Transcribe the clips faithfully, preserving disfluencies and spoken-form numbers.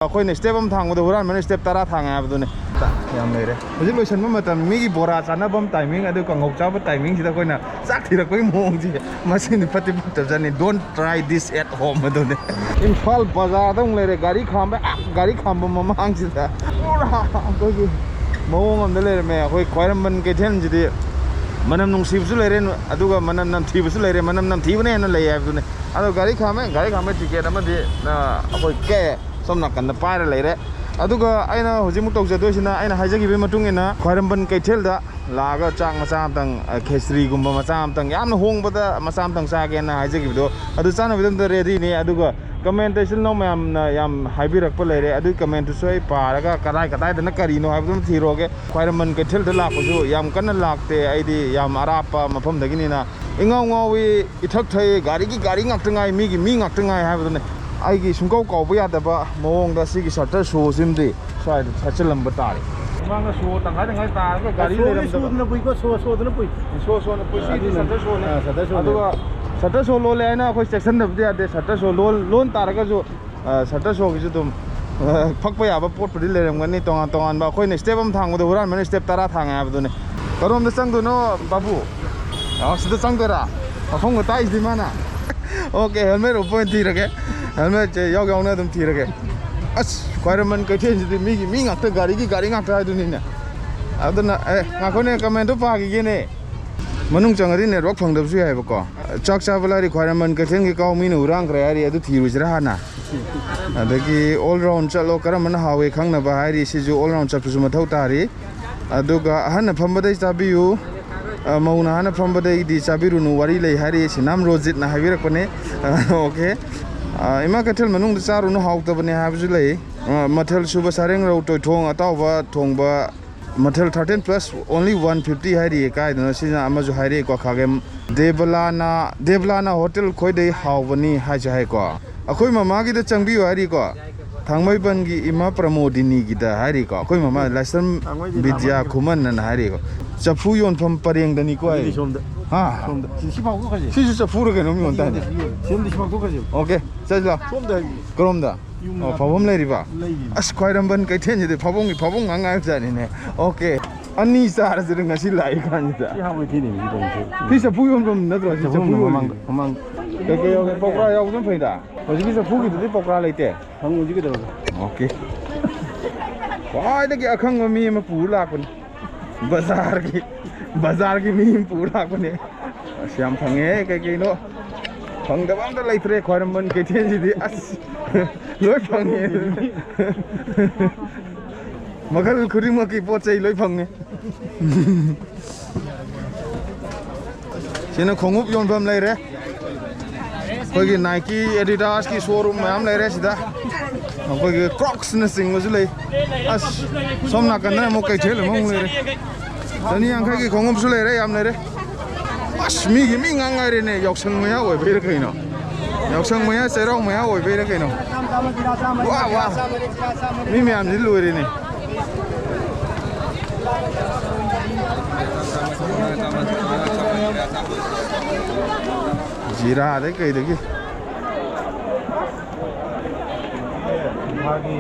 ꯑꯩꯈꯣꯏꯅ ꯁ꯭ꯇꯦꯞ ꯑꯃ ꯊꯥꯡꯕꯗ ꯍꯨꯔꯥꯟꯕꯅ ꯁ꯭ꯇꯦꯞ ꯇꯔꯥ ꯊꯥꯡꯉꯦ ꯍꯥꯏꯕꯗꯨꯅꯤ꯫ ꯌꯥꯝ ꯂꯩꯔꯦ꯫ ꯍꯧꯖꯤꯛ ꯂꯣꯏꯁꯤꯟꯕ ꯃꯇꯝ, ꯃꯤꯒꯤ ꯕꯣꯔꯥ ꯆꯥꯅꯐꯝ ꯇꯥꯏꯃꯤꯡ, ꯑꯗꯨ ꯀꯥꯡꯍꯧ ꯆꯥꯕ ꯇꯥꯏꯃꯤꯡꯁꯤꯗ ꯑꯩꯈꯣꯏꯅ ꯆꯥꯛ ꯊꯤꯔꯛꯄꯒꯤ ꯃꯑꯣꯡꯁꯦ, ꯃꯁꯤꯅꯤ ꯐꯠꯇꯤ ꯐꯠꯇꯕꯖꯥꯠꯅꯤ꯫ Don't try this at home ꯑꯗꯨꯅꯤ꯫ ꯏꯝꯐꯥꯜ ꯕꯖꯥꯔꯗ ꯑꯃꯨꯛ ꯂꯩꯔꯦ, ꯒꯥꯔꯤ ꯈꯥꯝꯕ, ꯑꯥ, ꯒꯥꯔꯤ ꯈꯥꯝꯕ ꯃꯃꯥꯡꯁꯤꯗ ꯄꯨꯔꯥ ꯑꯩꯈꯣꯏꯒꯤ ꯃꯑꯣꯡ ꯑꯃꯗ ꯂꯩꯔꯝꯃꯦ꯫ ꯑꯩꯈꯣꯏ ꯈ꯭ꯋꯥꯏꯔꯝꯕꯟ ꯀꯩꯊꯦꯜꯁꯤꯗꯤ ꯃꯅꯝ ꯅꯨꯡꯁꯤꯕꯁꯨ ꯂꯩꯔꯦ, ꯑꯗꯨꯒ ꯃꯅꯝ ꯅꯝꯊꯤꯕꯁꯨ ꯂꯩꯔꯦ꯫ ꯃꯅꯝ ꯅꯝꯊꯤꯕꯅ ꯍꯦꯟꯅ ꯂꯩ ꯍꯥꯏꯕꯗꯨꯅꯤ꯫ ꯑꯗꯣ ꯒꯥꯔꯤ ꯈꯥꯝꯃꯦ, ꯒꯥꯔꯤ ꯈꯥꯝꯕꯩ ꯇꯤꯀꯦꯠ ꯑꯃꯗꯤ, ꯑ, ꯑꯩꯈꯣꯏ ꯀꯛꯑꯦ꯫ ꯁꯣꯝ ꯅꯥꯀꯟꯗ ꯄꯥꯏꯔ ꯂꯩꯔꯦ꯫ ꯑꯗꯨꯒ ꯑꯩꯅ ꯍꯧꯖꯤꯛꯃꯨꯛ ꯇꯧꯖꯗꯣꯏꯁꯤꯅ, ꯑꯩꯅ ꯍꯥꯏꯖꯈꯤꯕꯒꯤ ꯃꯇꯨꯡ ꯏꯟꯅ ꯈ꯭ꯋꯥꯏꯔꯝꯕꯟ ꯀꯩꯊꯦꯜꯗ ꯂꯥꯛꯑꯒ ꯆꯥꯛ ꯃꯆꯥ ꯑꯝꯇꯪ, ꯑ, ꯈꯦꯆ꯭ꯔꯤꯒꯨꯝꯕ ꯃꯆꯥ ꯑꯝꯇꯪ, ꯌꯥꯝꯅ ꯍꯣꯡꯕꯗ ꯃꯆꯥ ꯑꯝꯇꯪ ꯆꯥꯒꯦꯅ ꯍꯥꯏꯖꯈꯤꯕꯗꯣ, ꯑꯗꯨ ꯆꯥꯅꯕꯒꯤꯗꯃꯛꯇ ꯔꯦꯗꯤꯅꯤ꯫ ꯑꯗꯨꯒ ꯀꯃꯦꯟꯇ ꯏꯆꯤꯜ ꯏꯅꯥꯎ ꯃꯌꯥꯝꯅ ꯌꯥꯝ ꯍꯥꯏꯕꯤꯔꯛꯄ ꯂꯩꯔꯦ, ꯑꯗꯨꯒꯤ ꯀꯃꯦꯟꯇꯨꯁꯨ ꯑꯩ ꯄꯥꯔꯒ ꯀꯗꯥꯏ ꯀꯗꯥꯏꯗꯅ ꯀꯔꯤꯅꯣ ꯍꯥꯏꯕꯗꯨꯃ ꯊꯤꯔꯨꯔꯒꯦ꯫ ꯈ꯭ꯋꯥꯏꯔꯝꯕꯟ ꯀꯩꯊꯦꯜꯗ ꯂꯥꯛꯄꯁꯨ ꯌꯥꯝ ꯀꯟꯅ ꯂꯥꯛꯇꯦ, ꯑꯩꯗꯤ ꯌꯥꯝ ꯑꯔꯥꯞꯄ ꯃꯐꯝꯗꯒꯤꯅꯤꯅ꯫ ꯏꯉꯥꯎ ꯉꯥꯎꯏ, ꯏꯊꯛ ꯊꯛꯏ, ꯒꯥꯔꯤꯒꯤ ꯒꯥꯔꯤ ꯉꯥꯛꯇ ꯉꯥꯏ, ꯃꯤꯒꯤ ꯃꯤ ꯉꯥꯛꯇ ꯉꯥꯏ ꯍꯥꯏꯕꯗꯨꯅꯤ꯫ ꯑꯩꯒꯤ ꯁꯨꯡꯀꯧ ꯀꯥꯎꯕ ꯌꯥꯗꯕ ꯃꯑꯣꯡꯗ ꯁꯤꯒꯤ ꯁꯇꯔ ꯁꯣꯁꯤꯃꯗꯤ ꯁ꯭ꯋꯥꯏꯗ ꯊꯠꯆꯜꯂꯝꯕ ꯇꯥꯔꯦ꯫ ꯃꯃꯥꯡꯗ ꯁꯣ ꯇꯪꯈꯥꯏ ꯇꯪꯈꯥꯏ ꯇꯥꯔꯒ ꯒꯥꯔꯤ ꯁꯣꯗꯤ ꯂꯩꯔꯝꯗꯕ꯫ ꯁꯣꯗꯅ ꯄꯨꯏꯀꯣ, ꯁꯣ ꯁꯣꯗꯅ ꯄꯨꯏ꯫ ꯁꯣ ꯁꯣꯅ ꯄꯨꯏ, ꯁꯤꯗꯤ ꯑꯗꯨꯅ, ꯁꯇꯔ ꯁꯣꯅꯤ꯫ ꯑꯥ, ꯁꯇꯔ ꯁꯣꯅꯤ꯫ ꯑꯗꯨꯒ ꯁꯇꯔ ꯁꯣ ꯂꯣꯜꯂꯦ ꯍꯥꯏꯅ ꯑꯩꯈꯣꯏ ꯆꯦꯛꯁꯤꯟꯗꯕꯗꯤ ꯌꯥꯗꯦ꯫ ꯁꯇꯔ ꯁꯣ ꯂꯣꯟ, ꯂꯣꯟ ꯇꯥꯔꯒꯁꯨ, ꯑ, ꯁꯇꯔ ꯁꯣꯒꯤꯁꯨ ꯑꯗꯨꯝ, ꯑ, ꯐꯛꯄ ꯌꯥꯕ ꯄꯣꯠꯄꯨꯗꯤ ꯂꯩꯔꯝꯒꯅꯤ ꯇꯣꯉꯥꯟ ꯇꯣꯉꯥꯟꯕ꯫ ꯑꯩꯈꯣꯏꯅ ꯁ꯭ꯇꯦꯞ ꯑꯃ ꯊꯥꯡꯕꯗ ꯍꯨꯔꯥꯟꯕꯅ ꯁ꯭ꯇꯦꯞ ꯇꯔꯥ ꯊꯥꯡꯉꯦ ꯍꯥꯏꯕꯗꯨꯅꯤ꯫ ꯀꯔꯣꯝꯗ ꯆꯪꯗꯣꯏꯅꯣ, ꯕꯥꯕꯨ? ꯑ, ꯁꯤꯗ ꯆꯪꯗꯣꯏꯔꯥ? ꯃꯐꯝꯒ ꯇꯥꯛꯏꯁꯤꯗꯤ ꯃꯥꯅ꯫ ꯑꯣꯀꯦ, ꯍꯦꯜꯃꯦꯠ ꯎꯞꯄ ꯑꯣꯏꯅ ꯊꯤꯔꯒꯦ꯫ ꯍꯦꯜꯃꯦꯠꯁꯦ ꯌꯥꯎ ꯌꯥꯎꯅ ꯑꯗꯨꯝ ꯊꯤꯔꯒꯦ꯫ ꯑꯁ, ꯈ꯭ꯋꯥꯏꯔꯝꯕꯟ ꯀꯩꯊꯦꯜꯁꯤꯗꯤ ꯃꯤꯒꯤ ꯃꯤ ꯉꯥꯛꯇ, ꯒꯥꯔꯤꯒꯤ ꯒꯥꯔꯤ ꯉꯥꯛꯇ ꯍꯥꯏꯗꯨꯅꯤꯅꯦ꯫ ꯑꯗꯨꯅ, ꯑꯦ, ꯉꯥꯏꯈꯣꯅꯦ, ꯀꯃꯦꯟꯗꯣ ꯄꯥꯈꯤꯒꯦꯅꯦ꯫ ꯃꯅꯨꯡ ꯆꯪꯉꯗꯤ ꯅꯦꯠꯋꯥꯛ ꯐꯪꯗꯕꯁꯨ ꯌꯥꯏꯕꯀꯣ꯫ ꯆꯥꯛ ꯆꯥꯕ ꯂꯥꯏꯔꯤ, ꯈ꯭ꯋꯥꯏꯔꯝꯕꯟ ꯀꯩꯊꯦꯜꯒꯤ ꯀꯥꯎ ꯃꯤꯅ ꯍꯨꯔꯥꯟꯈ꯭ꯔꯦ ꯍꯥꯏꯔꯤ, ꯑꯗꯨ ꯊꯤꯔꯨꯁꯤꯔꯥ ꯍꯥꯟꯅ? ꯑꯗꯒꯤ all round ꯆꯠꯂꯣ, ꯀꯔꯝꯕꯅ ꯍꯥꯎꯋꯦ ꯈꯪꯅꯕ ꯍꯥꯏꯔꯤ, ꯁꯤꯁꯨ all round ꯆꯠꯄꯁꯨ ꯃꯊꯧ ꯇꯥꯔꯤ꯫ ꯑꯗꯨꯒ ꯑꯍꯟꯅ ꯐꯝꯕꯗꯩ ꯆꯥꯕꯤꯌꯨ, ꯑ, ꯃꯧꯅ ꯍꯥꯟꯅ ꯐꯝꯕꯗꯩꯗꯤ ꯆꯥꯕꯤꯔꯨꯅꯨ, ꯋꯥꯔꯤ ꯂꯩ ꯍꯥꯏꯔꯤ, ꯁꯤꯅꯥꯝ ꯔꯣꯖꯤꯠꯅ ꯍꯥꯏꯕꯤꯔꯛꯄꯅꯦ꯫ ꯑ, ꯑꯣꯀꯦ꯫ ꯑ, ꯏꯃꯥ ꯀꯩꯊꯦꯜ ꯃꯅꯨꯡꯗ ꯆꯥꯔꯨꯅꯨ, ꯍꯥꯎꯇꯕꯅꯦ ꯍꯥꯏꯕꯁꯨ ꯂꯩ꯫ ꯑ, ꯃꯊꯦꯜ ꯁꯨꯕ ꯁꯥꯔꯦꯡ, ꯔꯧ, ꯇꯣꯏꯊꯣꯡ, ꯑꯇꯥꯎꯕ ꯊꯣꯡꯕ, ꯃꯊꯦꯜ thirteen plus only one fifty ꯍꯥꯏꯔꯤꯌꯦ꯫ ꯀꯥꯏꯗꯅꯣ ꯁꯤꯅ ꯑꯃꯁꯨ ꯍꯥꯏꯔꯛꯑꯦꯀꯣ, ꯈꯥꯒꯦꯝ ꯗꯦꯕꯂꯥꯅ, ꯗꯦꯕꯂꯥꯅ ꯍꯣꯇꯦꯜ ꯈ꯭ꯋꯥꯏꯗꯩ ꯍꯥꯎꯕꯅꯤ ꯍꯥꯏꯁꯨ ꯍꯥꯏꯀꯣ꯫ ꯑꯩꯈꯣꯏ ꯃꯃꯥꯒꯤꯗ ꯆꯪꯕꯤꯌꯨ ꯍꯥꯏꯔꯤꯀꯣ, ꯊꯥꯡꯃꯩꯕꯟꯒꯤ ꯏꯃꯥ ꯄ꯭ꯔꯃꯣꯗꯤꯅꯤꯒꯤꯗ ꯍꯥꯏꯔꯤꯀꯣ꯫ ꯑꯩꯈꯣꯏ ꯃꯃꯥ ꯂꯥꯏꯁ꯭ꯔꯝ ꯊꯥꯡꯃꯩꯕꯟ ꯕꯤꯗ꯭ꯌꯥ ꯈꯨꯃꯟ ꯑꯅ ꯍꯥꯏꯔꯤꯀꯣ꯫ ꯆꯐꯨ ꯌꯣꯟꯐꯝ ꯄꯔꯦꯡꯗꯅꯤꯀꯣ ꯑꯩ꯫ ꯑꯗꯨꯗꯤ ꯁꯣꯝꯗ꯫ ꯍꯥ? ꯁꯣꯝꯗ꯫ ꯁꯤ, ꯁꯤ ꯐꯥꯎꯊꯣꯛꯈ꯭ꯔꯁꯤ꯫ ꯁꯤꯁꯨ ꯆꯐꯨꯔ ꯀꯩꯅꯣꯝ ꯌꯣꯟ ꯇꯥꯏꯅꯦ꯫ ꯁꯣꯝꯗ ꯁꯤ ꯐꯥꯎꯊꯣꯛꯈ꯭ꯔꯁꯤ꯫ ꯑꯣꯀꯦ, ꯆꯠꯂꯣ꯫ ꯁꯣꯝꯗ ꯍꯥꯏꯕꯤꯌꯨ꯫ ꯀꯔꯣꯝꯗ? ꯑꯣ, ꯐꯥꯎꯐꯝ ꯂꯩꯔꯤꯕ? ꯂꯩꯔꯤ꯫ ꯑꯁ, ꯈ꯭ꯋꯥꯏꯔꯝꯕꯟ ꯀꯩꯊꯦꯜꯁꯤꯗꯤ ꯐꯥꯎꯐꯝꯒꯤ ꯐꯥꯎꯐꯝ ꯉꯥꯛ ꯉꯥꯏꯕꯖꯥꯠꯅꯤꯅꯦ꯫ ꯑꯣꯀꯦ꯫ ꯑꯅꯤ ꯆꯥꯔꯁꯤꯗ ꯉꯁꯤ ꯂꯥꯛꯏ ꯀꯥꯟꯁꯤꯗ꯫ ꯁꯤ ꯍꯥꯎꯕ ꯊꯤꯅꯦ, ꯁꯤ ꯇꯧꯔꯤꯁꯦ꯫ ꯁꯤ ꯆꯐꯨ ꯌꯣꯟꯐꯝ ꯅꯠꯇ꯭ꯔꯣ? ꯁꯤ ꯆꯐꯨ ꯆꯐꯨ ꯌꯣꯟꯐꯝ ꯌꯣꯜꯂꯤꯁꯦ? ꯃꯃꯥꯡ, ꯃꯃꯥꯡ꯫ ꯀꯩꯀꯩ ꯌꯥꯎꯒꯦ? ꯄꯀꯣꯔꯥ ꯌꯥꯎꯕꯅ ꯐꯩꯗ꯫ ꯍꯧꯖꯤꯛꯀꯤ ꯆꯐꯨꯒꯤꯗꯨꯗꯤ ꯄꯀꯣꯔꯥ ꯂꯩꯇꯦ꯫ ꯍꯪꯉꯨꯁꯤ ꯀꯩꯗꯧꯔꯒꯦ? ꯑꯣꯀꯦ꯫ ꯈ꯭ꯋꯥꯏꯗꯒꯤ ꯑꯈꯪꯕ ꯃꯤ ꯑꯃ ꯄꯨꯔ ꯂꯥꯛꯄꯅꯤ꯫ ꯕꯖꯥꯔꯒꯤ, ꯕꯖꯥꯔꯒꯤ ꯃꯤ ꯑꯃ ꯄꯨꯔ ꯂꯥꯛꯄꯅꯦ꯫ ꯑꯁ, ꯌꯥꯝ ꯐꯪꯉꯦꯍꯦ, ꯀꯩ ꯀꯩꯅꯣ꯫ ꯐꯪꯗꯕ ꯑꯝꯇ ꯂꯩꯇ꯭ꯔꯦ ꯈ꯭ꯋꯥꯏꯔꯝꯕꯟ ꯀꯩꯊꯦꯜꯁꯤꯗꯤ꯫ ꯑꯁ, ꯂꯣꯏ ꯐꯪꯉꯦ꯫ ꯃꯈꯜ ꯈꯨꯗꯤꯡꯃꯛꯀꯤ ꯄꯣꯠ ꯆꯩ ꯂꯣꯏ ꯐꯪꯉꯦ꯫ ꯁꯤꯅ ꯈꯣꯡꯎꯞ ꯌꯣꯟꯐꯝ ꯂꯩꯔꯦ꯫ ꯑꯩꯈꯣꯏꯒꯤ Nike, Adidas ꯀꯤ showroom ꯃꯌꯥꯝ ꯂꯩꯔꯦ ꯁꯤꯗ꯫ ꯑꯩꯈꯣꯏꯒꯤ Crocs ꯅ ꯆꯤꯡꯕꯁꯨ ꯂꯩ꯫ ꯑꯁ, ꯁꯣꯝ ꯅꯥꯀꯟꯗꯅ ꯑꯃꯨꯛ ꯀꯩꯊꯦꯜ ꯑꯃꯃꯨꯛ ꯂꯩꯔꯦ꯫ ꯆꯅꯤ ꯌꯥꯡꯈꯩꯒꯤ ꯈꯣꯡꯎꯞꯁꯨ ꯂꯩꯔꯦ, ꯌꯥꯝ ꯂꯩꯔꯦ꯫ ꯑꯁ, ꯃꯤꯒꯤ ꯃꯤ ꯉꯥꯛ ꯉꯥꯏꯔꯦꯅꯦ꯫ ꯌꯥꯎꯁꯪ ꯃꯌꯥ ꯑꯣꯏꯕꯩꯔꯥ ꯀꯩꯅꯣ? ꯌꯥꯎꯁꯪ ꯃꯌꯥ, ꯆꯩꯔꯥꯎ ꯃꯌꯥ ꯑꯣꯏꯕꯩꯔꯥ ꯀꯩꯅꯣ? ꯋꯥ, ꯋꯥ꯫ ꯃꯤ ꯃꯌꯥꯝꯁꯤ ꯂꯣꯏꯔꯦꯅꯦ꯫ ꯖꯤꯔꯥꯗꯩ ꯀꯩꯗꯒꯤ꯫ ꯃꯥꯒꯤ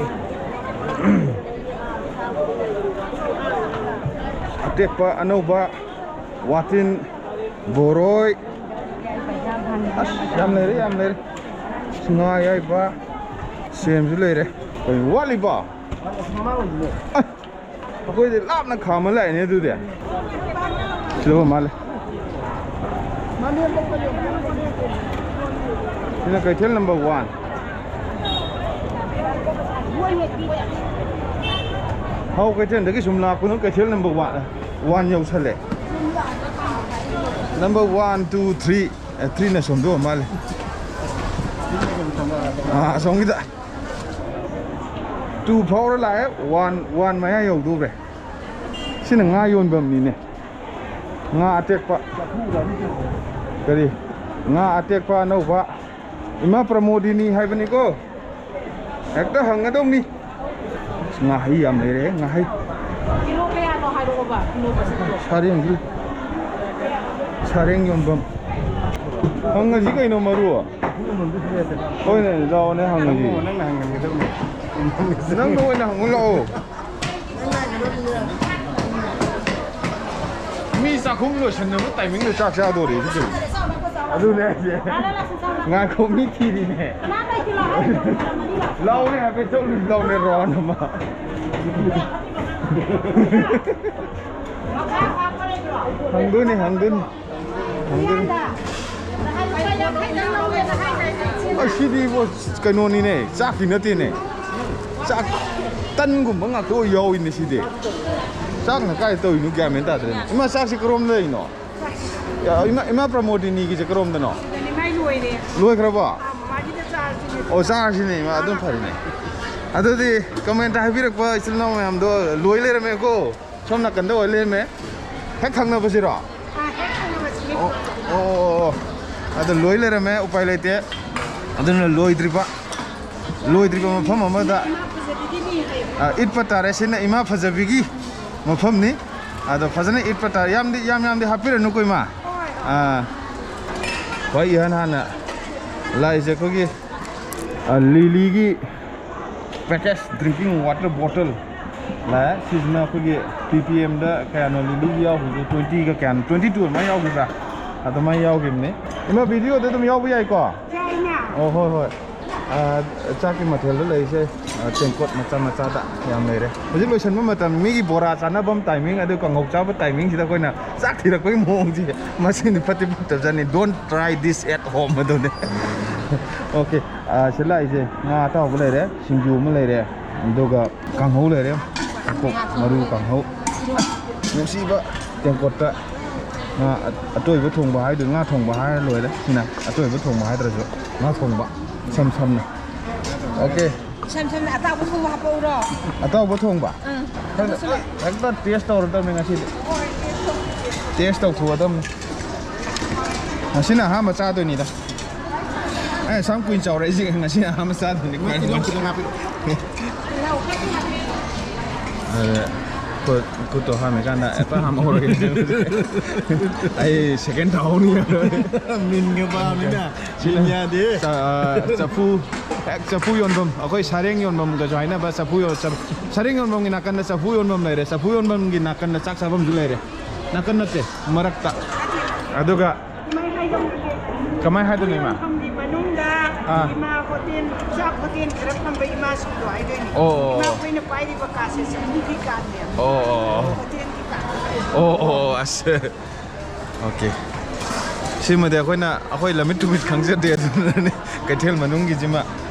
ꯑꯇꯦꯛꯄ ꯑꯅꯧꯕ, ꯋꯥꯇꯤꯟ, ꯕꯣꯔꯣꯏ꯫ ꯑꯁ, ꯌꯥꯝ ꯂꯩꯔꯦ, ꯌꯥꯝ ꯂꯩꯔꯦ꯫ ꯉꯥ ꯑꯌꯥꯏꯕ, ꯁꯦꯝꯁꯨ ꯂꯩꯔꯦ꯫ ꯀꯩꯅꯣ ꯋꯥꯠꯂꯤꯕꯣ? ꯑ, ꯑꯩꯈꯣꯏꯗꯤ ꯂꯥꯞꯅ ꯈꯥꯝꯃ ꯂꯥꯛꯏꯅꯦ ꯑꯗꯨꯗꯤ꯫ ꯁꯤꯗ ꯑꯣꯏ ꯃꯥꯜꯂꯦ꯫ ꯁꯤꯅ ꯀꯩꯊꯦꯜ number one꯫ ꯍꯥꯎ ꯀꯩꯊꯦꯜꯗꯒꯤ ꯁꯨꯝ ꯂꯥꯛꯄꯗꯣ ꯀꯩꯊꯦꯜ number one, one ꯌꯧꯁꯜꯂꯦ꯫ Number one, two, three꯫ ꯑꯦ, three ꯅ ꯁꯣꯝꯗ ꯑꯣꯏ ꯃꯥꯜꯂꯦ꯫ ꯑꯥ, ꯑꯁꯣꯝꯒꯤꯗ꯫ Two ꯐꯥꯎꯔ ꯂꯥꯛꯑꯦ, one, one ꯃꯌꯥ ꯌꯧꯗꯧꯔꯦ꯫ ꯁꯤꯅ ꯉꯥ ꯌꯣꯟꯐꯝꯅꯤꯅꯦ꯫ ꯉꯥ ꯑꯇꯦꯛꯄ꯫ ꯀꯔꯤ? ꯉꯥ ꯑꯇꯦꯛꯄ ꯑꯅꯧꯕ꯫ ꯏꯃꯥ ꯄ꯭ꯔꯃꯣꯗꯤꯅꯤ ꯍꯥꯏꯕꯅꯤꯀꯣ꯫ ꯍꯦꯛꯇ ꯍꯪꯒꯗꯧꯅꯤ꯫ ꯉꯥꯍꯩ ꯌꯥꯝ ꯂꯩꯔꯦ, ꯉꯥꯍꯩ꯫ ꯀꯤꯂꯣ ꯀꯌꯥꯅꯣ ꯍꯥꯏꯔꯛꯑꯣꯕ, ꯀꯤꯂꯣ ꯃꯁꯤꯡꯗꯣ꯫ ꯁꯥꯔꯦꯡꯁꯨ ꯂꯩ꯫ ꯁꯥꯔꯦꯡ ꯌꯣꯟꯐꯝ꯫ ꯍꯪꯉꯁꯤ ꯀꯩꯅꯣ, ꯃꯔꯨ? ꯍꯣꯏꯅꯦ, ꯂꯥꯛꯑꯣꯅꯦ, ꯍꯪꯉꯁꯤ꯫ ꯅꯪꯅ ꯍꯪꯍꯟꯒꯗꯕꯅꯦ꯫ ꯅꯪꯅ ꯑꯣꯏꯅ ꯍꯪꯉꯨ ꯂꯥꯛꯑꯣ꯫ ꯃꯤ ꯆꯥꯛꯈꯨꯝ ꯂꯣꯏꯁꯟꯅꯕ timing ꯗ ꯆꯥꯛ ꯆꯥꯗꯣꯔꯦ ꯁꯤꯁꯨ꯫ ꯑꯗꯨꯅꯦ ꯍꯥꯏꯁꯦ꯫ ꯉꯥꯏꯈꯣ, ꯃꯤ ꯊꯤꯔꯤꯅꯦ꯫ ꯂꯥꯎꯅꯦ, ꯍꯥꯏꯐꯦꯠ ꯆꯠꯂꯨꯁꯤ ꯂꯥꯎꯅꯦ, round ꯑꯃ꯫ ꯍꯪꯗꯣꯏꯅꯦ, ꯍꯪꯗꯣꯏꯅꯦ꯫ ꯍꯪꯗꯣꯏꯅꯦ꯫ ꯑꯁꯤꯗꯤ ꯏꯕꯣ, ꯀꯩꯅꯣꯅꯤꯅꯦ, ꯆꯥꯛꯇꯤ ꯅꯠꯇꯦꯅꯦ꯫ ꯆꯥꯛ, ꯇꯟꯒꯨꯝꯕ ꯉꯥꯛꯇ ꯑꯣꯏ ꯌꯥꯎꯏꯅꯦ ꯁꯤꯗꯤ꯫ ꯆꯥꯛꯅ ꯀꯥꯏ ꯇꯧꯔꯤꯅꯣ ꯒ꯭ꯌꯥꯟ ꯃꯦꯟ ꯇꯥꯗ꯭ꯔꯦꯅꯦ꯫ ꯏꯃꯥ, ꯆꯥꯛꯁꯤ ꯀꯔꯣꯝ ꯂꯩꯔꯤꯅꯣ? ꯌꯥ, ꯏꯃꯥ, ꯏꯃꯥ ꯄ꯭ꯔꯃꯣꯗꯤꯅꯤꯒꯤꯁꯦ ꯀꯔꯣꯝꯗꯅꯣ? ꯁꯤꯗꯅꯦ, ꯃꯥꯏ ꯂꯣꯏꯔꯦ꯫ ꯂꯣꯏꯈ꯭ꯔꯕꯣ? ꯑꯥ, ꯃꯃꯥꯒꯤꯗ ꯆꯥꯔꯁꯤꯅꯦ꯫ ꯑꯣ, ꯆꯥꯔꯁꯤꯅꯦ ꯏꯃꯥ, ꯑꯗꯨꯝ ꯐꯔꯤꯅꯦ꯫ ꯑꯗꯨꯗꯤ comment ꯇ ꯍꯥꯏꯕꯤꯔꯛꯄ ꯏꯆꯤꯜ ꯏꯅꯥꯎ ꯃꯌꯥꯝꯗꯣ ꯂꯣꯏ ꯂꯩꯔꯝꯃꯦꯀꯣ꯫ ꯁꯣꯝ ꯅꯥꯀꯟꯗ ꯑꯣꯏ ꯂꯩꯔꯝꯃꯦ꯫ ꯍꯦꯛ ꯊꯪꯅꯕꯁꯤꯔꯣ? ꯑꯥ, ꯍꯦꯛ ꯊꯪꯅꯕꯁꯤꯅꯦ꯫ ꯑꯣ, ꯑꯣ, ꯑꯣ, ꯑꯣ꯫ ꯑꯗꯣ ꯂꯣꯏ ꯂꯩꯔꯝꯃꯦ, ꯎꯄꯥꯏ ꯂꯩꯇꯦ꯫ ꯑꯗꯨꯅ ꯂꯣꯏꯗ꯭ꯔꯤꯕ, ꯂꯣꯏꯗ꯭ꯔꯤꯕ ꯃꯐꯝ ꯑꯃꯗ, ꯏꯃꯥ ꯐꯖꯕꯤꯒꯤꯅꯤ ꯍꯥꯏꯌꯦ꯫ ꯑꯥ, ꯏꯠꯄ ꯇꯥꯔꯦ꯫ ꯁꯤꯅ ꯏꯃꯥ ꯐꯖꯕꯤꯒꯤ ꯃꯐꯝꯅꯤ꯫ ꯑꯗꯣ ꯐꯖꯅ ꯏꯠꯄ ꯇꯥꯔꯦ꯫ ꯌꯥꯝꯗꯤ, ꯌꯥꯝ ꯌꯥꯝꯗꯤ ꯍꯥꯞꯄꯤꯔꯅꯨꯀꯣ, ꯏꯃꯥ꯫ ꯍꯣꯏ, ꯍꯣꯏ꯫ ꯑꯥ, ꯈ꯭ꯋꯥꯏ ꯏꯍꯥꯟ ꯍꯥꯟꯅ ꯂꯥꯛꯏꯁꯦ ꯑꯩꯈꯣꯏꯒꯤ, ꯑꯥ, ꯂꯤꯂꯤꯒꯤ package drinking water bottle ꯂꯥꯛꯑꯦ꯫ ꯁꯤꯁꯤꯅ ꯑꯩꯈꯣꯏꯒꯤ P P M ꯗ ꯀꯌꯥꯅꯣ ꯂꯤꯂꯤꯒꯤ ꯌꯥꯎꯈꯤꯕꯗꯣ, twenty ꯒ ꯀꯌꯥꯅꯣ, twenty two ꯑꯗꯨꯃꯥꯏꯅ ꯌꯥꯎꯈꯤꯕ꯭ꯔꯥ? ꯑꯗꯨꯃꯥꯏꯅ ꯌꯥꯎꯈꯤꯕꯅꯤ꯫ ꯏꯃꯥ, video ꯗ ꯑꯗꯨꯝ ꯌꯥꯎꯕ ꯌꯥꯏꯀꯣ? ꯌꯥꯏꯅ꯫ ꯑꯣ, ꯍꯣꯏ, ꯍꯣꯏ꯫ ꯑꯥ, ꯆꯥꯛꯀꯤ ꯃꯊꯦꯜꯗ ꯂꯩꯔꯤꯁꯦ, ꯑꯥ, ꯇꯦꯡꯀꯣꯠ ꯃꯆꯥ ꯃꯆꯥꯗ ꯌꯥꯝ ꯂꯩꯔꯦ꯫ ꯍꯧꯖꯤꯛ ꯂꯣꯏꯁꯟꯕ ꯃꯇꯝ, ꯃꯤꯒꯤ ꯕꯣꯔꯥ ꯆꯥꯅꯐꯝ timing, ꯑꯗꯨ ꯀꯥꯡꯍꯧ ꯆꯥꯕ timing ꯁꯤꯗ ꯑꯩꯈꯣꯏꯅ ꯆꯥꯛ ꯊꯤꯔꯛꯄꯒꯤ ꯃꯑꯣꯡꯁꯦ, ꯃꯁꯤꯗꯤ ꯐꯠꯇꯤ ꯐꯠꯇꯕꯖꯥꯠꯅꯤ꯫ Don't try this at home ꯑꯗꯨꯅꯦ꯫ Okay, ꯑꯥ, ꯁꯤ ꯂꯥꯛꯏꯁꯦ, ꯉꯥ ꯑꯇꯥꯎꯕ ꯂꯩꯔꯦ, ꯁꯤꯡꯖꯨ ꯑꯃ ꯂꯩꯔꯦ, ꯑꯗꯨꯒ ꯀꯥꯡꯍꯧ ꯂꯩꯔꯦ, ꯃꯀꯣꯛ ꯃꯔꯨ ꯀꯥꯡꯍꯧ꯫ ꯅꯨꯡꯁꯤꯕ ꯇꯦꯡꯀꯣꯠꯇ ꯉꯥ ꯑꯇꯣꯏꯕ ꯊꯣꯡꯕ ꯍꯥꯏꯗꯣꯏ, ꯉꯥ ꯊꯣꯡꯕ ꯍꯥꯏꯔ ꯂꯣꯏꯔꯦ꯫ ꯁꯤꯅ ꯑꯇꯣꯏꯕ ꯊꯣꯡꯕ ꯍꯥꯏꯗ꯭ꯔꯁꯨ ꯉꯥ ꯊꯣꯡꯕ, ꯏꯁꯝ ꯁꯝꯅ꯫ Okay꯫ ꯏꯁꯝ ꯁꯝꯅ ꯑꯇꯥꯎꯕ ꯊꯣꯡꯕ ꯍꯥꯞꯄꯛꯎꯔꯣ? ꯑꯇꯥꯎꯕ ꯊꯣꯡꯕ? ꯎꯝ꯫ ꯍꯦꯛꯇ, ꯑꯗꯨꯁꯨ ꯂꯩ꯫ ꯍꯦꯛꯇ taste ꯇꯧꯔꯗꯕꯅꯤ ꯉꯁꯤꯗꯤ꯫ Taste ꯇꯧꯊꯣꯛꯑꯗꯕꯅꯤ꯫ ꯉꯁꯤꯅ ꯑꯍꯥꯟꯕ ꯆꯥꯗꯣꯏꯅꯤꯗ꯫ ꯑꯩ ꯑꯁꯥꯝ ꯀꯨꯏꯅ ꯆꯥꯎꯔꯛꯏꯁꯦ ꯉꯁꯤꯅ ꯑꯍꯥꯟꯕ ꯆꯥꯗꯣꯏꯅꯤ꯫ ꯃꯣꯏ ꯇꯤꯜꯍꯧ ꯈꯤꯇꯪ ꯍꯥꯞꯄꯤꯔꯛꯑꯣ꯫ ꯑꯗ ꯈꯨꯠ ꯈꯨꯠꯇꯣ ꯍꯥꯝꯃꯤꯀꯥꯟꯗ ꯍꯦꯛꯇ ꯍꯥꯝꯍꯧꯔꯒꯦ꯫ ꯑꯩ ꯁꯦꯀꯦꯟ ꯊꯥꯍꯧꯅꯤ꯫ ꯃꯤꯟꯒ ꯄꯥꯝꯃꯤꯅ꯫ ꯃꯤꯟ ꯌꯥꯗꯦ꯫ ꯆ- ꯑ, ꯆꯐꯨ, ꯍꯦꯛ ꯆꯐꯨ ꯌꯣꯟꯐꯝ, ꯑꯩꯈꯣꯏ ꯁꯥꯔꯦꯡ ꯌꯣꯟꯐꯝꯒꯁꯨ ꯍꯥꯏꯅꯕ ꯆꯐꯨ ꯌꯣ- ꯆ- ꯁꯥꯔꯦꯡ ꯌꯣꯟꯐꯝꯒꯤ ꯅꯥꯀꯟꯗ ꯆꯐꯨ ꯌꯣꯟꯐꯝ ꯂꯩꯔꯦ, ꯆꯐꯨ ꯌꯣꯟꯐꯝꯒꯤ ꯅꯥꯀꯟꯗ ꯆꯥꯛ ꯆꯥꯐꯝꯁꯨ ꯂꯩꯔꯦ꯫ ꯅꯥꯀꯟ ꯅꯠꯇꯦ, ꯃꯔꯛꯇ꯫ ꯑꯗꯨꯒ ꯀꯃꯥꯏ ꯍꯥꯏꯗꯣꯏꯅꯣ ꯏꯃꯥ? ꯃꯐꯝꯒꯤ ꯃꯅꯨꯡꯗ ꯑꯥ꯫ ꯏꯃꯥ ꯍꯣꯇꯦꯜ, ꯆꯥꯛ ꯍꯣꯇꯦꯜ ꯈꯔ ꯐꯝꯕ ꯏꯃꯥꯁꯤꯡꯗꯣ ꯍꯥꯏꯗꯣꯏꯅꯦ꯫ ꯑꯣ, ꯑꯣ, ꯑꯣ꯫ ꯏꯃꯥ ꯑꯩꯈꯣꯏꯅ ꯄꯥꯏꯔꯤꯕ ꯀꯥꯁꯦ ꯆꯐꯨꯒꯤ ꯀꯥꯅꯦꯕ꯫ ꯑꯣ, ꯑꯣ, ꯑꯣ꯫ ꯍꯣꯇꯦꯜꯒꯤ ꯀꯥ꯫ ꯑꯣ, ꯑꯣ, ꯑꯣ, ꯑꯁ꯫ ꯑꯣꯀꯦ꯫ ꯁꯤꯃꯗꯤ ꯑꯩꯈꯣꯏꯅ, ꯑꯩꯈꯣꯏ ꯂꯝꯃꯤꯠ ꯇꯨꯃꯤꯠ ꯈꯪꯖꯗꯦ, ꯑꯗꯨꯅꯅꯦ ꯀꯩꯊꯦꯜ ꯃꯅꯨꯡꯒꯤꯁꯤꯃ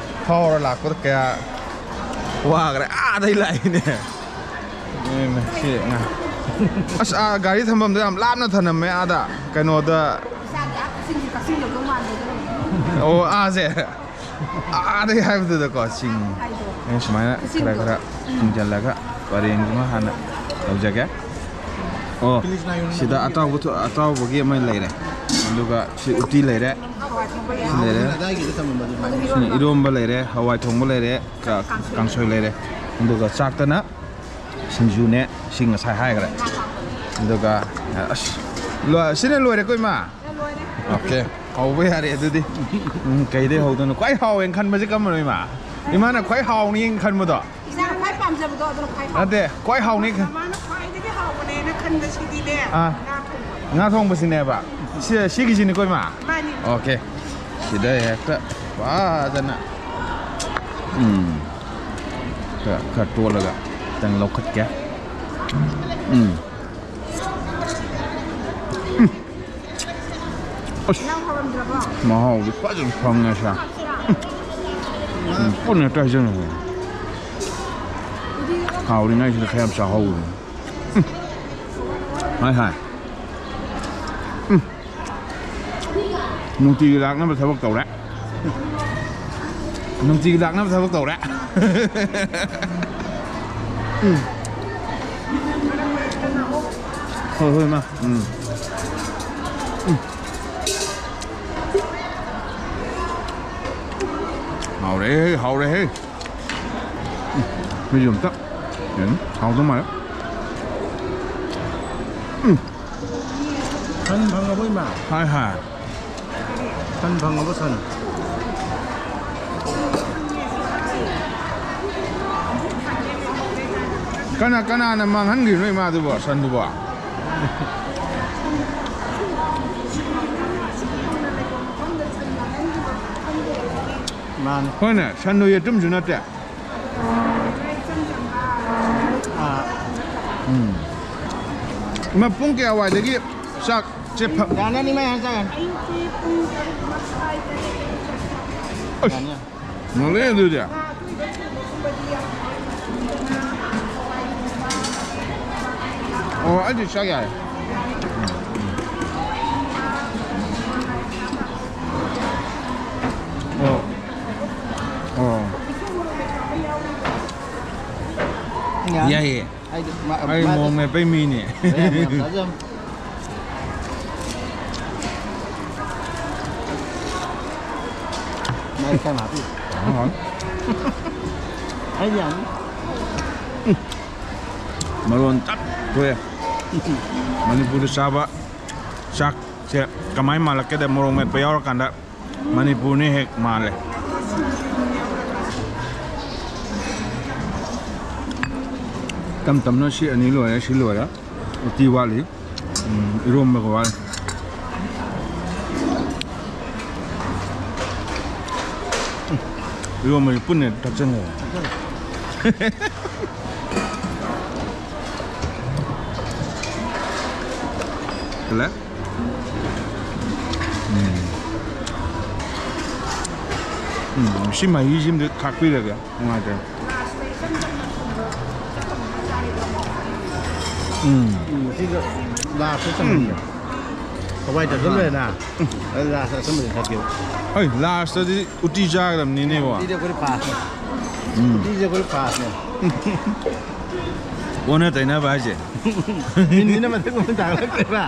ꯐꯥꯎꯔ ꯂꯥꯛꯄꯗ ꯀꯌꯥ ꯋꯥꯈ꯭ꯔꯦ꯫ ꯑꯥꯗꯩ ꯂꯥꯛꯏꯅꯦ꯫ ꯏꯃꯥꯏ, ꯁꯤ ꯉꯥ-, ꯑꯁ, ꯑꯥ, ꯒꯥꯔꯤ ꯊꯝꯐꯝꯗꯣ ꯌꯥꯝ ꯂꯥꯞꯅ ꯊꯅꯝꯃꯦ ꯑꯥꯗ꯫ ꯀꯩꯅꯣꯗ꯫ ꯏꯁꯥꯒꯤ ꯑꯥ ꯀꯛꯆꯤꯡꯒꯤ ꯀꯛꯆꯤꯡ ꯌꯧꯗꯧ ꯃꯥꯟꯗꯦ ꯑꯗꯨꯅ꯫ ꯑꯣ, ꯑꯥꯁꯦ꯫ ꯑꯥꯗꯩ ꯍꯥꯏꯕꯗꯨꯗꯀꯣ, ꯆꯤꯡ꯫ ꯍꯥꯏꯗꯣ꯫ ꯑꯩ ꯁꯨꯃꯥꯏꯅ ꯈꯔ ꯀꯛꯆꯤꯡꯗꯣ꯫ ꯈꯔ ꯆꯤꯡꯁꯤꯜꯂꯒ ꯄꯔꯦꯡꯁꯤꯃ ꯍꯥꯟꯅ ꯇꯧꯖꯒꯦ꯫ ꯑꯣ, ꯁꯤꯗ ꯑꯇꯥꯎꯕ ꯊꯣ-, ꯑꯇꯥꯎꯕꯒꯤ ꯑꯃ ꯂꯩꯔꯦ꯫ ꯑꯗꯨꯒ ꯁꯤ ꯎꯇꯤ ꯂꯩꯔꯦ꯫ ꯍꯋꯥꯏ ꯊꯣꯡꯕ ꯁꯤ ꯌꯥꯎ꯫ ꯂꯩꯔꯦ꯫ ꯁꯤꯅ ꯏꯔꯣꯝꯕ ꯂꯩꯔꯦ, ꯍꯋꯥꯏ ꯊꯣꯡꯕ ꯂꯩꯔꯦ, ꯀ-, ꯀꯥꯡꯁꯣꯏ ꯂꯩꯔꯦ꯫ ꯑꯗꯨꯒ ꯆꯥꯛꯇꯅ ꯁꯤꯡꯖꯨꯅꯦ, ꯁꯤ ꯉꯁꯥꯏ ꯍꯥꯏꯈ꯭ꯔꯦ꯫ ꯑꯗꯨꯒ, ꯑꯁ, ꯂꯣ-, ꯁꯤꯅ ꯂꯣꯏꯔꯦꯀꯣ, ꯏꯃꯥ? ꯂꯣꯏꯔꯦ꯫ ꯑꯣꯀꯦ, ꯍꯧꯕ ꯌꯥꯔꯦ ꯑꯗꯨꯗꯤ꯫ ꯎꯝ, ꯀꯩꯗꯩ ꯍꯧꯗꯣꯏꯅꯣ? ꯈ꯭ꯋꯥꯏ ꯍꯥꯎꯋꯦꯅ ꯈꯟꯕꯁꯦ ꯀꯔꯝꯕꯅꯣ, ꯏꯃꯥ? ꯏꯃꯥꯅ ꯈ꯭ꯋꯥꯏ ꯍꯥꯎꯅꯤꯅ ꯈꯟꯕꯗꯣ? ꯏꯆꯥꯅ ꯈ꯭ꯋꯥꯏ ꯄꯥꯝꯖꯕꯗꯣ ꯑꯗꯨꯅ ꯈ꯭ꯋꯥꯏ ꯍꯥꯎꯋꯦ꯫ ꯅꯠꯇꯦ, ꯈ꯭ꯋꯥꯏ ꯍꯥꯎꯅꯤ ꯈ- ꯃꯥꯅ ꯈ꯭ꯋꯥꯏꯗꯒꯤ ꯍꯥꯎꯕꯅꯦꯅ ꯈꯟꯕꯁꯤꯗꯤꯅꯦ, ꯑꯥ꯫ ꯉꯥ ꯊꯣꯡꯕ꯫ ꯉꯥ ꯊꯣꯡꯕꯁꯤꯅꯦꯕ? ꯁꯤ, ꯁꯤꯒꯤꯁꯤꯅꯤꯀꯣ, ꯏꯃꯥ? ꯃꯥꯅꯤ꯫ ꯑꯣꯀꯦ꯫ ꯁꯤꯗ ꯍꯦꯛꯇ ꯐꯖꯅ, ꯎꯝ, ꯈꯔ, ꯈꯔ ꯇꯣꯠꯂꯒ ꯈꯤꯇꯪ ꯂꯧꯈꯠꯀꯦ꯫ ꯎꯝ꯫ ꯎꯝ꯫ ꯑꯁ, ꯅꯪ ꯍꯧꯔꯝꯗ꯭ꯔꯕꯣ? ꯃꯍꯥꯎꯗꯤ ꯐꯖꯅ ꯐꯪꯉꯦ ꯁꯥ꯫ ꯎꯝ, ꯄꯨꯟꯅ ꯍꯦꯛꯇ ꯍꯩꯖꯤꯟꯅꯕ꯫ ꯍꯥꯎꯔꯤꯉꯩꯁꯤꯗ ꯈꯔ ꯌꯥꯝ ꯆꯥꯍꯧꯕꯅꯦ꯫ ꯎꯝ꯫ ꯍꯥꯏ, ꯍꯥꯏ꯫ ꯎꯝ꯫ ꯅꯨꯡꯇꯤꯒꯤ ꯂꯥꯛꯅꯕ ꯊꯕꯛ ꯇꯧꯔꯦ꯫ ꯅꯨꯡꯇꯤꯒꯤ ꯂꯥꯛꯅꯕ ꯊꯕꯛ ꯇꯧꯔꯦ꯫ ꯎꯝ꯫ ꯍꯣꯏ, ꯍꯣꯏ, ꯃꯥ꯫ ꯎꯝ꯫ ꯎꯝ꯫ ꯍꯥꯎꯔꯦꯍꯦ, ꯍꯥꯎꯔꯦꯍꯦ꯫ ꯎꯝ꯫ ꯃꯤꯁꯨ ꯑꯝꯇ꯫ ꯎꯝ꯫ ꯍꯥꯎꯗꯧ ꯃꯥꯜꯂꯦ꯫ ꯁꯟ ꯐꯪꯉꯕꯣ, ꯏꯃꯥ? ꯍꯥꯏ, ꯍꯥꯏ꯫ ꯁꯟ ꯐꯪꯉꯕꯣ, ꯁꯟ? ꯀꯅꯥ, ꯀꯅꯥꯅ ꯃꯥꯡꯍꯟꯈ꯭ꯔꯤꯅꯣ ꯏꯃꯥꯗꯨꯕꯣ, ꯁꯟꯗꯨꯕꯣ? ꯃꯥꯅꯤ꯫ ꯍꯣꯏꯅꯦ, ꯁꯟꯗꯣ ꯌꯦꯇꯨꯝꯁꯨ ꯅꯠꯇꯦ꯫ ꯑꯥ꯫ ꯎꯝ꯫ ꯏꯃꯥ, ꯄꯨꯡ ꯀꯌꯥ ꯋꯥꯏꯗꯒꯤ ꯆꯥꯛꯁꯦ ꯐ- ꯌꯥꯅꯤ, ꯌꯥꯅꯤ, ꯏꯃꯥ, ꯌꯥꯅꯤ, ꯆꯥꯛ ꯌꯥꯅꯤ꯫ ꯑꯁ, ꯌꯥꯅꯤ꯫ ꯉꯜꯂꯦ ꯑꯗꯨꯗꯤ꯫ ꯑꯣ, ꯑꯩꯗꯤ ꯆꯥꯛ ꯌꯥꯏ꯫ ꯑꯣ꯫ ꯑꯣ꯫ ꯌꯥꯅꯤ꯫ ꯌꯥꯏꯌꯦ꯫ ꯑꯩꯗꯤ ꯃ-, ꯑꯩ ꯃ-, ꯃꯣꯔꯣꯛ ꯃꯦꯠꯄꯩ ꯃꯤꯅꯦ꯫ ꯃꯌꯥꯝ ꯌꯥꯝ ꯆꯥꯖꯕꯅꯤ꯫ ꯃꯥꯏ ꯈꯔ ꯍꯥꯞꯄꯤ꯫ ꯑꯍꯣꯏ꯫ ꯑꯩꯗꯤ ꯌꯥꯅꯤ꯫ ꯃꯔꯣꯟ ꯇꯞ ꯊꯣꯛꯑꯦ꯫ ꯃꯅꯤꯄꯨꯔꯗ ꯆꯥꯕ ꯆꯥꯛꯁꯦ ꯀꯃꯥꯏꯅ ꯃꯥꯜꯂꯛꯀꯦꯗ, ꯃꯣꯔꯣꯛ ꯃꯦꯠꯄ ꯌꯥꯎꯔꯀꯥꯟꯗ꯫ ꯃꯅꯤꯄꯨꯔꯅ ꯍꯦꯛ ꯃꯥꯜꯂꯦ꯫ ꯇꯞ ꯇꯞꯅ ꯁꯤ ꯑꯅꯤ ꯂꯣꯏꯔꯦ, ꯁꯤ ꯂꯣꯏꯔꯦ꯫ ꯎꯇꯤ ꯋꯥꯠꯂꯤ꯫ ꯎꯝ, ꯏꯔꯣꯝꯕꯒ ꯋꯥꯠꯂꯤ꯫ ꯎꯝ, ꯏꯔꯣꯝꯕꯁꯤ ꯄꯨꯟꯅ ꯊꯛꯆꯟꯈ꯭ꯔꯦ꯫ ꯍꯜꯂꯦ? ꯎꯝ꯫ ꯎꯝ, ꯁꯤ ꯃꯍꯤꯁꯤꯃꯗꯤ ꯊꯥꯛꯄꯤꯔꯒꯦ꯫ ꯅꯨꯡꯉꯥꯏꯇꯦ꯫ ꯎꯝ꯫ ꯎꯝ, ꯁꯤꯒ ꯂꯥꯁꯇ ꯆꯪꯍꯟꯒꯦ꯫ ꯎꯝ꯫ ꯍꯋꯥꯏ ꯇꯥꯁꯜꯂꯦꯅ꯫ ꯎꯝ꯫ ꯑꯗꯨ ꯂꯥꯁꯇ ꯑꯆꯝꯕꯗꯤ ꯊꯛꯀꯦꯕ꯫ ꯍꯣꯏ, ꯂꯥꯁꯇꯗꯤ ꯎꯇꯤ ꯆꯥꯒꯗꯕꯅꯤꯅꯦꯕꯣ꯫ ꯎꯇꯤꯗꯤ ꯑꯩꯈꯣꯏꯗꯤ ꯐꯥꯁꯅꯦ꯫ ꯎꯝ꯫ ꯎꯇꯤꯁꯦ ꯑꯩꯈꯣꯏꯗꯤ ꯐꯥꯁꯅꯦ꯫ ꯑꯣꯟꯅ ꯇꯩꯅꯕ ꯍꯥꯏꯁꯦ꯫ ꯃꯤꯟꯁꯤꯅ ꯃꯊꯛ ꯃꯈꯥ ꯇꯥꯈꯠꯂꯛꯇꯣꯏꯕ꯫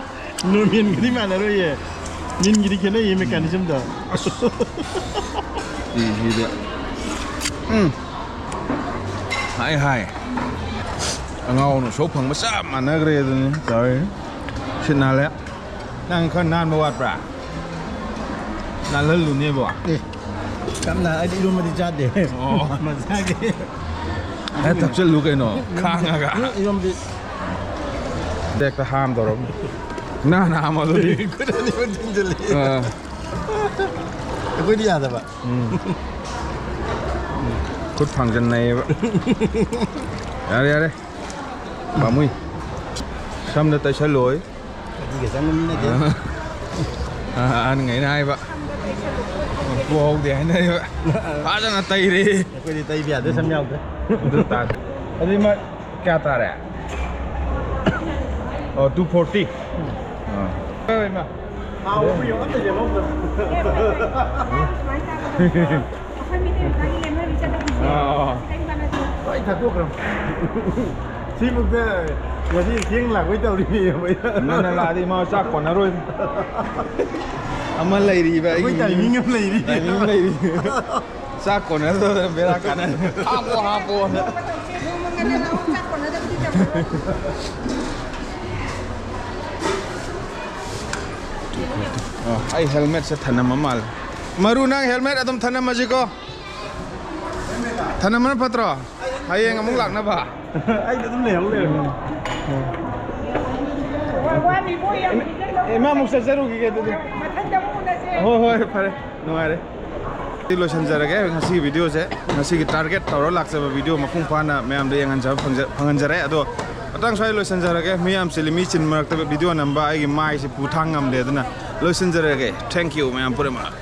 ꯅꯣꯔꯃꯦꯜꯒꯗꯤ ꯃꯥꯟꯅꯔꯣꯏꯌꯦ꯫ ꯃꯤꯟꯒꯤꯗꯤ ꯈꯦꯠꯅꯩꯌꯦ mechanism ꯗꯣ꯫ ꯑꯁ꯫ ꯁꯤꯗ꯫ ꯎꯝ꯫ ꯍꯥꯏ, ꯍꯥꯏ꯫ ꯑꯉꯥꯎꯅ ꯁꯣꯛ ꯐꯪꯕ ꯆꯞ ꯃꯥꯟꯅꯈ꯭ꯔꯦ ꯑꯗꯨꯅꯤ ꯇꯧꯔꯤ꯫ ꯁꯤꯠ ꯅꯥꯜꯂꯦ꯫ ꯅꯪ ꯈꯔ ꯅꯥꯟꯕ ꯋꯥꯠꯄ꯭ꯔꯥ? ꯅꯥꯜꯍꯜꯂꯨꯅꯦꯕꯣ꯫ ꯑꯦ, ꯌꯥꯝꯅ ꯑꯩꯗꯤ ꯏꯔꯣꯟꯕꯗꯤ ꯆꯥꯗꯦ꯫ ꯑꯣ꯫ ꯃꯁꯥꯒꯤ꯫ ꯍꯦꯛ ꯊꯛꯆꯜꯂꯨ ꯀꯩꯅꯣ, ꯈꯥꯡꯉꯒ꯫ ꯎꯝ, ꯏꯔꯣꯟꯕꯗꯤ꯫ ꯍꯦꯛꯇ ꯍꯥꯝꯗꯧꯔꯕ꯫ ꯅꯥꯟꯅ ꯍꯥꯝꯃꯣ ꯑꯗꯨꯗꯤ꯫ ꯈꯨꯠ ꯑꯅꯤꯃꯛ ꯊꯤꯡꯖꯤꯜꯂꯤ꯫ ꯑꯥ꯫ ꯑꯩꯈꯣꯏꯗꯤ ꯌꯥꯗꯕ꯫ ꯎꯝ꯫ ꯈꯨꯠ ꯐꯥꯡꯖꯟꯅꯩꯌꯦꯕ꯫ ꯌꯥꯔꯦ, ꯌꯥꯔꯦ꯫ ꯄꯥꯝꯃꯨꯏ꯫ ꯁꯝꯗ ꯇꯩꯁꯜꯂꯣꯏ꯫ ꯑꯗꯨꯒ ꯆꯪꯕ ꯃꯤ ꯅꯠꯇꯦ꯫ ꯑꯥ, ꯑꯍꯟꯈꯩꯅ ꯍꯥꯏꯕ꯫ ꯄꯣꯍꯧꯗꯦ ꯍꯥꯏꯅꯔꯤꯕ꯫ ꯐꯖꯅ ꯇꯩꯔꯦ꯫ ꯑꯩꯈꯣꯏꯗꯤ ꯇꯩꯕ ꯌꯥꯗꯦ, ꯁꯝ ꯌꯥꯎꯗ꯭ꯔꯦ꯫ ꯑꯗꯨ ꯇꯥꯔꯦ꯫ ꯑꯗꯨꯗꯤ ꯃꯥ ꯀꯌꯥ ꯇꯥꯔꯦ? ꯑꯣ, two forty꯫ ꯑꯥ꯫ ꯍꯣꯏ, ꯏꯃꯥ꯫ ꯊꯥꯎ ꯑꯃ ꯌꯥꯎꯍꯟꯗ ꯌꯦꯡꯍꯧꯗꯕ꯫ ꯑꯩꯈꯣꯏ ꯃꯤꯇꯩ ꯃꯆꯥꯒꯤ ꯂꯦꯝꯅꯕꯤ ꯆꯠꯅꯕꯤꯁꯦ ꯑꯥ꯫ ꯀꯔꯤꯝ ꯀꯥꯟꯅꯗꯦ꯫ ꯂꯣꯏ ꯊꯥꯗꯣꯛꯈ꯭ꯔꯕ꯫ ꯁꯤꯐꯧꯗ ꯉꯁꯤ ꯊꯦꯡ ꯂꯥꯛꯄꯩ ꯇꯧꯔꯤꯅꯦ ꯑꯩꯈꯣꯏ꯫ ꯉꯟꯅ ꯂꯥꯛꯑꯗꯤ ꯃꯥ ꯆꯥꯛ ꯀꯣꯟꯅꯔꯣꯏ꯫ ꯑꯃ ꯂꯩꯔꯤꯕ ꯑꯩꯈꯣꯏ ꯑꯩꯒꯤ timing ꯑꯃ ꯂꯩꯔꯤ꯫ Timing ꯑꯃ ꯂꯩꯔꯤ꯫ ꯆꯥꯛ ꯀꯣꯟꯅꯗꯗꯅ ꯕꯦꯔꯥ ꯀꯥꯟꯅꯅꯤ꯫ ꯍꯥꯞꯄꯣ, ꯍꯥꯞꯄꯣꯅ꯫ ꯅꯣꯡꯃ ꯉꯟꯅ ꯂꯥꯛꯑꯣ, ꯆꯥꯛ ꯀꯣꯟꯅꯗꯕꯗꯤ ꯇꯧꯔꯔꯣꯏ꯫ ꯑꯣ, ꯑꯩ helmetꯁꯦ ꯊꯅꯝꯃ ꯃꯥꯜꯂꯦ꯫ ꯃꯔꯨ, ꯅꯪ helmet ꯑꯗꯨꯝ ꯊꯅꯝꯃꯁꯤꯀꯣ꯫ ꯊꯅꯝꯕꯅ ꯐꯠꯇ꯭ꯔꯣ? ꯍꯌꯦꯡ ꯑꯃꯨꯛ ꯂꯥꯛꯅꯕ꯫ ꯑꯩꯗꯤ ꯑꯗꯨꯝ ꯂꯩꯍꯧ ꯂꯩꯔꯝꯃꯦ꯫ ꯏꯃꯥ ꯑꯃꯨꯛ ꯆꯠꯆꯔꯨꯈꯤꯒꯦ ꯑꯗꯨꯗꯤ꯫ ꯃꯊꯪꯗ ꯑꯃꯨꯛ ꯎꯅꯁꯦ꯫ ꯍꯣꯏ, ꯍꯣꯏ, ꯐꯔꯦ꯫ ꯅꯨꯡꯉꯥꯏꯔꯦ꯫ ꯁꯤ ꯂꯣꯏꯁꯤꯟꯖꯔꯒꯦ ꯉꯁꯤꯒꯤ videoꯁꯦ꯫ ꯉꯁꯤꯒꯤ target ꯇꯧꯔ ꯂꯥꯛꯆꯕ video ꯃꯄꯨꯡ ꯐꯥꯅ ꯃꯌꯥꯝꯗ ꯌꯦꯡꯍꯟꯖꯕ ꯐꯪꯖ-, ꯐꯪꯍꯟꯖꯔꯦ꯫ ꯑꯗꯣ ꯃꯇꯥꯡ ꯁ꯭ꯋꯥꯏꯗ ꯂꯣꯏꯁꯤꯟꯖꯔꯒꯦ꯫ ꯃꯤ ꯌꯥꯝ ꯆꯤꯜꯂꯤ, ꯃꯤ ꯆꯤꯟ ꯃꯔꯛꯇ video ꯅꯝꯕ ꯑꯩꯒꯤ ꯃꯥꯏꯁꯦ ꯄꯨ ꯊꯥꯡ ꯉꯝꯗꯦ꯫ ꯑꯗꯨꯅ ꯂꯣꯏꯁꯤꯟꯖꯔꯒꯦ꯫ Thank you ꯃꯌꯥꯝ ꯄꯨꯝꯅꯃꯛ꯫